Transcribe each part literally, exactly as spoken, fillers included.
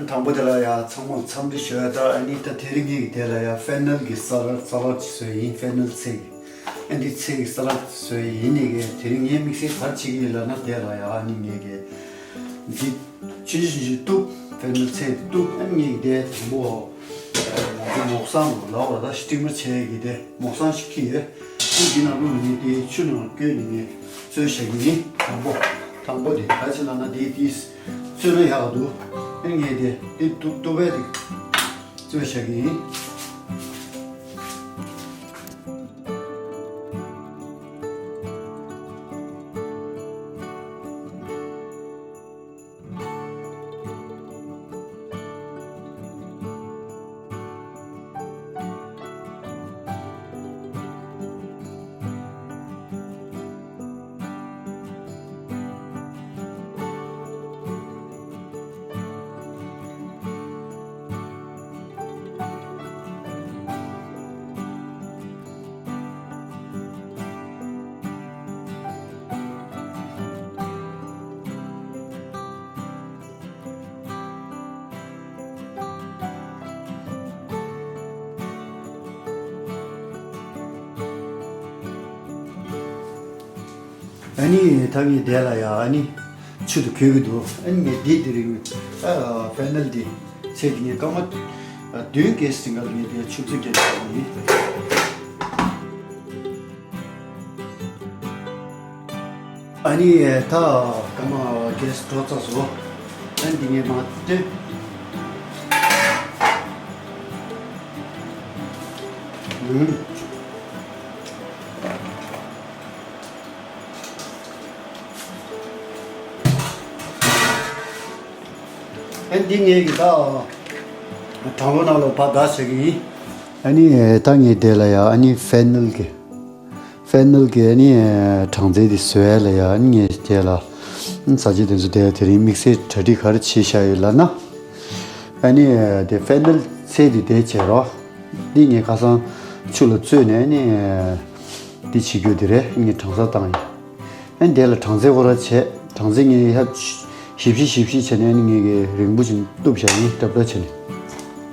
དང་པོ་དེ་ལ་ཡ་ཚང་མར་འཚམས་འདྲི་ཞུ་ཡ། ད་ཨ་ནི་ད་དེ་རིང་ངེད་ཀྱི་དེ་ལ་ཡ་ཕེ་ནལ་གྱི་ས་ལད་ས་ལད་ཅིག་བཟོས་ཡིན། ཕེ་ནལ་ཚལ་གྱི་ཨ་འདི་ཚལ་གྱི་ས་ལད་བཟོས་ཡིན་ནི་གི། དེ་རིང་ངས་དམིགས་བསལ་ག་རེ་བྱེད་ཀྱི་ཡིན་ལབ་ན། དེ་ལ་ཡ་ཨ་ནི་ངེད་ཀྱི་འདི་ཆུང་ཆུང་ཆུང་ཆུང་གཏུབ། ཕེ་ནལ་ཚལ་འདི་གཏུབ། ཨ་ནི་ངེད་ཀྱི་དེ་དང་པོ་ང་ཚོ་མོག་སང་ལོ་ལ་བ་ད་སི་ཊི་མར་བྱས་ཀྱི་དེ་མོག་སང་ཞིག་ཁྱེར་ཡོད། ཨ་འདི་ནང་བླུགས་ནས་དེ་ཆུ་ནང་བསྐྱོན་ནས་ངས་བཙོས་བཞག་གི་ཡིན། དང་པོ་དང་པོ་དེ་ག་རེ་བྱེད་ལབ་ན་དེ་དེ་བཙོས་ན་ཡག་འདུག་ཨ་ནི་ངས་དེ་དེ་གཏུབ་གཏུབ་པའི་དེ་བཙོས་བཞག་གི་ཡིན། ཨ་ནི་ད་ངས་དེ་ལ་ཡ་ཨ་ནི་ཆུ་དེ་ཁོལ་གྱི་འདུག་ཨ་ནི་ངས་འདི་དེ་རིང་ཨ་ཕེ་ནལ་འདི་ཚལ་འདི་ངས་སྐར་མ་བདུན་བརྒྱད་ཙམ་ལ་ངས་དེ་ཆུ་བཙོས་བརྒྱབ་བཞག་ཡིན། ཨ་ནི་ད་སྐར་མ་བརྒྱད་འགྲོ་ཚར་སོང་། ཨ་ནི་འདི་ངས་མར་བཏོན། ཨ་འདི་ངས་ཀྱི་ད་གྲང་ལོ་ནང་ལོ་ཕར་བརྡར་བྱེད་ཀྱི་ཡིན། ཨ་ནི་ད་ངས་དེ་ལ་ཡ་ཨ་ནི་ཕེ་ནལ་གྱི་ཕེ་ནལ་གྱི་ཨ་ནི་གྲང་རྫས་དེ་བཟོ་ཡ་ལ་ཡ་ཨ་ནི་ངས་དེ་ལ་ཟ་བྱེད་དེ་ཚོ་དེ་དེ་རིང་དམིགས་བསལ་གྲ་སྒྲིག་ག་རེ་བྱས་བཞག་ཡོད་ལབ་ན། ཨ་ནི་དེ་ཕེ་ནལ་ཚལ་དེ་དེ་བྱས་རོགས། འདི་ངས་ཁ་སང་ཆུ་ལ་བཙོས་ནས་ཨ་ནི་འདི་བྱེད་རྒྱུ་དེ་རེད། ངས་གྲང་ས་བཏང་ཡིན། ཨ་ནི་དེ་ལ་གྲང་རྫས་ཁོ་ར་བྱས། གྲང་རྫས་ངས་ཧབ་ཞིབ་ཞིབ་ཞིབ་ཞིབ་བྱས་ནས་ཨ་ནི་ངས་གི་རིང་པོ་ཅིག་གཏུབ་བཞག་ཡིན། སྲབ་སྲབ་བྱས་ནས་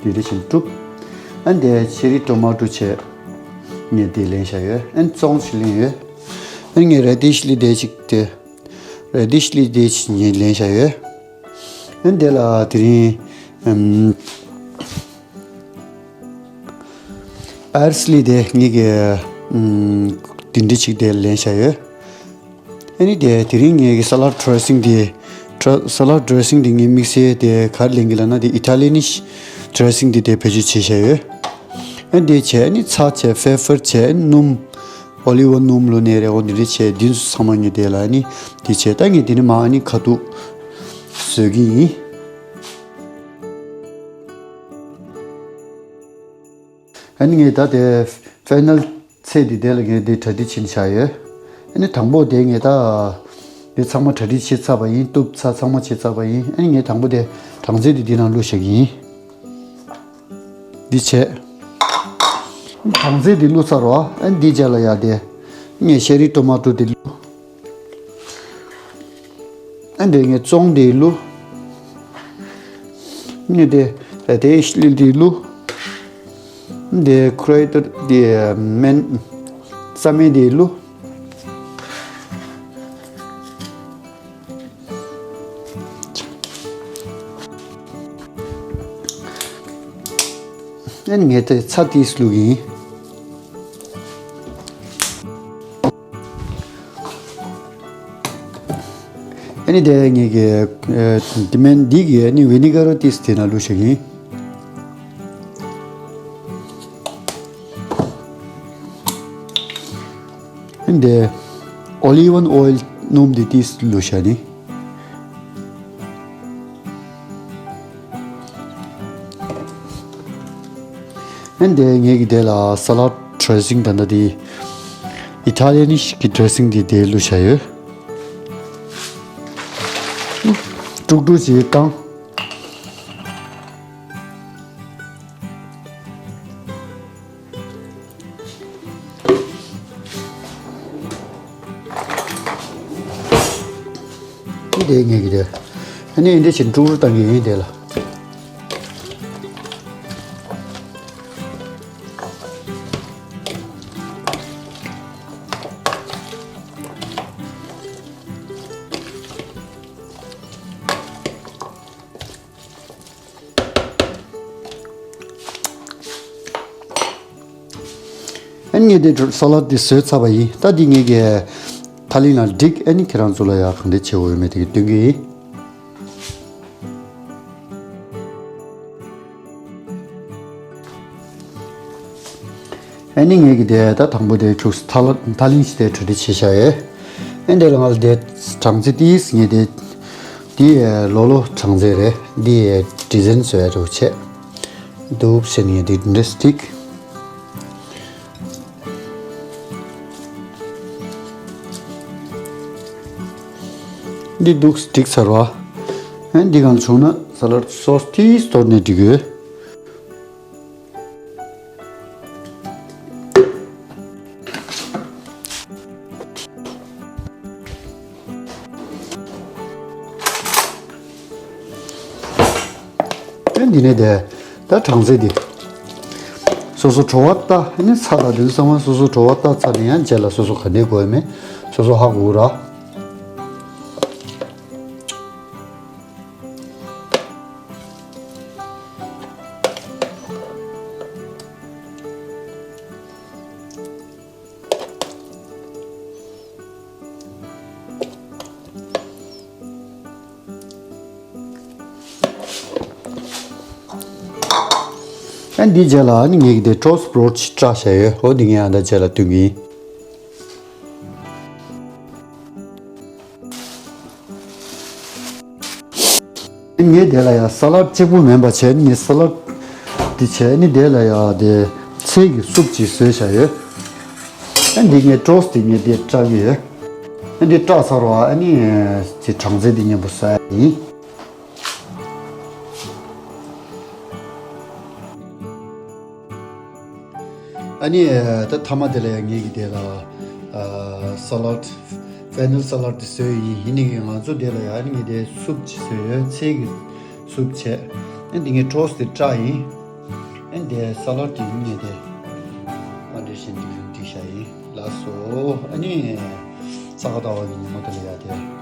དེ་འདྲ་བྱས་ནས་གཏུབ། ཨ་ནི་དེ་ཆེ་རི་ཊོ་མ་ཊོ་བྱས། ངས་དེ་ལེན་བཞག་ཡོད། ཨ་ནི་བཙོང་ཞིག་ལེན་ཡོད། ཨ་ནི་ངས་རེ་ཌི་ཤི་ལི་དེ་ཅིག་དེ་རེ་ཌི་ཤི་ལི་དེ་ཅིག་ངས་ལེན་བཞག་ཡོད། ཨ་ནི་དེ་ལ་དེ་རིང་ཨམ། པར་སི་ལི་དེ་ངེད་ཀྱི་ཨམ། དེ་འདྲ་ཅིག་དེ་ལེན་བཞག་ཡོད། ཨ་ནི་དེ་དེ་རིང་ངེད་ཀྱི་ས་ལད་ཌི་རེ་སིང་དེ་ཌི་རེ་ས་ལད་ཌི་རེ་སིང་དེ་ངས་དམིགས་བསལ་དེ་ག་རེ་ལེན་གྱི་ལབ་ན། དེ་ཨི་ཊ་ལི་ཡ་ནི་ཌི་རེ་སིང་དེ་དེ་བེད་སྤྱོད་བྱས་བཞག་ཡོད། ཨ་ནི་དེ་བྱས་ཨ་ནི་ཚྭ་བྱས། ཕེ་པར་བྱས། ཨ་ནི་སྣུམ། ཨོ་ལི་ཝ་སྣུམ་ལོ་ནས་རེད། འོ་འདི་འདྲ་བྱས། འདི་ཚོ་ཚང་མ་ངས་དེ་ལ་ཨ་ནི་དེ་བྱས། ད་ངས་དེ་ནས་མར་ཨ་ནི་ཁ་ཐུག་བཟོ་གི་ཡིན། ཨ་ནི་ངས་ད་དེ་ཕེ་ནལ་ཚལ་འདི་དེ་ལ་ངས་དེ་གྲ་སྒྲིག་བྱས་ནས་བཞག་ཡོད། ཨ་ནི་དང་པོ་དེ་ངས་ད་དེ་ཚང་མ་གྲ་སྒྲིག་བྱས་ཚར་བ་ཡིན། གཏུབ་ཚར་ཚང་མ་བྱས་ཚར་བ་ཡིན། ཨ་ནི་ངས་དང་པོ་དེ་གྲང་རྫས་དེ་འདི་ནང་བླུགས་བཞག་གི་ཡིན། འདི་བྱས། གྲང་རྫས་འདི་བླུགས་ཚར་རོ། ཨ་ནི་འདི་རྗེས་ལ་ཡ་དེ་ངས་ཤེ་རི་ཊོ་མ་ཊོ་དེ་བླུགས། ཨ་འདི་ངས་བཙོང་དེ་བླུགས། ངས་དེ་རེ་ཌི་ཤི་ལི་དེ་བླུགས། འདི་ཁུ་རེ་ཊར་དེ་སྨན་རྩྭ་སྨན་དེ་བླུགས། ཨ་ནི་ངས་དེ་ཚྭ་ཏིས་བླུགས་ཡིན། ཨ་ནི་དེ་ངས་ཀྱི་ཨ་དེ་མིན་འདི་གི་ཨ་ནི་ཝི་ནི་གར་ཏིས་དེ་ནང་བླུགས་བཞག་ཡིན། ཨ་ནི་དེ་ཨོ་ལི་ཝ་ཨོ་ཡལ་སྣུམ་དེ་ཏིས་བླུགས་བཞག་ནི། ཨ་ནི་དེ་ངས་ཀྱི་དེ་ལ་ས་ལད་ཌི་རེ་སིང་ད་ལྟ་དེ་ཨི་ཊ་ལི་ཡ་ནི་ཞིག་གི་ཌི་རེ་སིང་དེ་དེ་བླུགས་བཞག་ཡོད། དཀྲུག་དཀྲུག་བྱེད་བཏང་། དེ་ངས་ཀྱི་དེ། ཨ་ནི་འདི་བྱས་དཀྲུག་དཀྲུག་བཏང་གི་ཡིན་དེ་ལ། ཨ་ནི་ངས་དེ་ས་ལད་དེ་བཟོས་ཚར་བ་ཡིན། ད་འདི་ངས་ཀྱི་ཐག་ལིང་ལ་བསྒྲིགས། ཨ་ནི་ཁྱེད་རང་ཚོ་ལ་ཡང་གང་འདྲ་བྱེད་འོས་མེད་དེ་གི་སྟོན་གྱི་ཡིན། ཨ་ནི་ངས་ཀྱི་དེ་ད་དང་པོ་དེ་ཁྱུགས་ཐག་ལ་ཐག་ལིང་ཞིག་དེ་གྲ་སྒྲིག་བྱས་བཞག་ཡོད། ཨ་ནི་དེ་ལ་ང་ལ་དེ་གྲང་ཚལ་ཏིས་ངས་དེ་དེ་ལོ་ལོ་གྲང་ཚལ་རེད། དེ་ཌི་ཛན་བཟོ་ཡ་རུ་བྱས་འདུག་ཟེར་ནས་དེ་འདྲ་སྟིག་འདི་འདུག་སྒྲིག་ཚར་བ། ཨ་འདི་གང་བྱུང་ན་ས་ལད་སོ་སི་ཏིས་གཏོར་ནས་འགྲིག་ཡོད། ཨ་འདི་ནས་དེ་ད་གྲང་ཚལ་འདི་སོ་སོ་བྲོ་བ་ལྟ། ཨ་ནི་ཚྭ་དང་དེ་ཚོ་ཚང་མ་སོ་སོ་བྲོ་བ་ལྟ་ཚར་ནས་ཡང་རྗེས་ལ་སོ་སོ་ག་འདྲ་དགོས་མེད་སོ་སོ་ཧ་གོ་ར། ཨ་འདི་རྗེས་ལ་ཨ་ནི་ངས་ཀྱི་དེ་ཊོ་སི་ཊི་བྲོཌ་ཅིག་བཀྲ་བཞག་ཡོད། འོ་འདི་ངས་ཨ་ད་རྗེས་ལ་སྟོན་གྱི་ཡིན། ངས་དེ་ལ་ཡང་ས་ལད་གཅིག་པུ་མིན་པ་བྱས་ནས་ངས་ས་ལད་འདི་བྱས་ནས་དེ་ལ་ཡང་དེ་ཚལ་གྱི་སུབ་ཅིག་བཟོས་བཞག་ཡོད། ཨ་འདི་ངས་ཊོ་སི་ཊི་འདི་ངས་དེ་བཀྲ་གི་ཡོད། ཨ་འདི་བཀྲ་ཚར་བ་ཨ་ནི་དེ་གྲང་ཚལ་འདི་མཉམ་པོ་ཟ་ཡ་ཡིན། ཨ་ནི་ད་མཐའ་མ་དེ་ལ་ཡང་ངེད་ཀྱི་དེ་ལ་ས་ལད་ཕེ་ནལ་ས་ལད་དེ་བཟོས་ཡིན། ཡིན་ནའི་ང་ཚོ་དེ་ལ་ཡང་ཨ་ནི་ངས་དེ་སུབ་ཅིག་བཟོས་ཡོད། ཚལ་གྱི་སུབ་བྱས། ཨ་འདི་ངས་ཊོ་སི་ཊི་དེ་བཀྲ་ཡིན། ཨ་འདི་སཱ་ལཌ་དེ་ཡིན་ངས་དེ་ཨ་འདྲ་བཞིན་འགྲིག་འགྲིག་བཞག་ཡིན། ལགས་སོ། ཨ་ནི་ས་ག་ཟླ་བ་གི་ཉིན་མོ་དེ་ལ་ཡ་དེ་